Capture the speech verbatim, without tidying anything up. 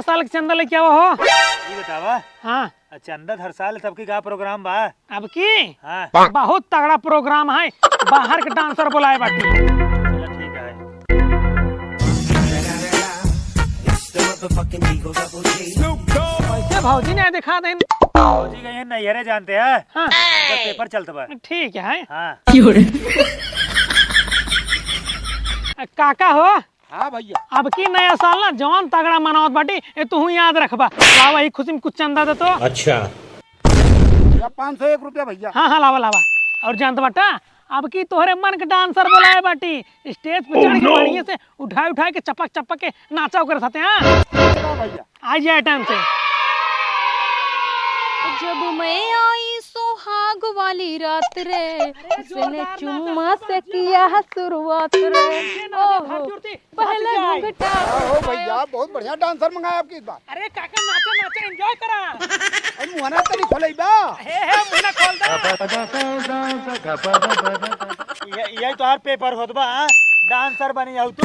साल के चंदा लेके आवा हो। ई बतावा। हाँ। आ, चंदा हर साल सबके का प्रोग्राम बा? अब की? हाँ। बहुत तगड़ा प्रोग्राम है, बाहर के डांसर बुलाए बाटी। चला ठीक है। कैसे भौजी ने दिखा देन? भौजी गई है नैहरे जानते हैं। हाँ। उनका पेपर चलत बा। ठीक है। हाँ। काका हो, हाँ भैया। अब की नया साल ना जौन तगड़ा मनावत बाटी, ए तुहू याद रखबा। लावा, ई खुशी में कुछ चंदा दे तो। अच्छा। भैया, पाँच सौ एक रुपया भैया। हाँ, हाँ, लावा, लावा। और जानत बाटा, अब की तोहरे मन के डांसर बुलाए बाटी, स्टेज पे चढ़ के बढ़िया से उठाए उठाए के चपक चपक के नाचा ओकरे साथे, हाँ? हाँ भैया। आ जाए टाइम से। जब मैं आई सुहाग वाली रात रे, अरे, उसने जोरदार नाचा, चुम्मा से किया है शुरुआत रे। ओहो, पहले घूंघटा हो भैया, बहुत बढ़िया डांसर मंगाया आपकी इस बार। अरे काका, नाचा, नाचा, एंजॉय करा। अरे मुहना तनी खोलई बा। हे, हे, मुहना खोल दे। ये, ये तोहार पेपर होत बा, हाँ? डांसर बनी जाऊ तू।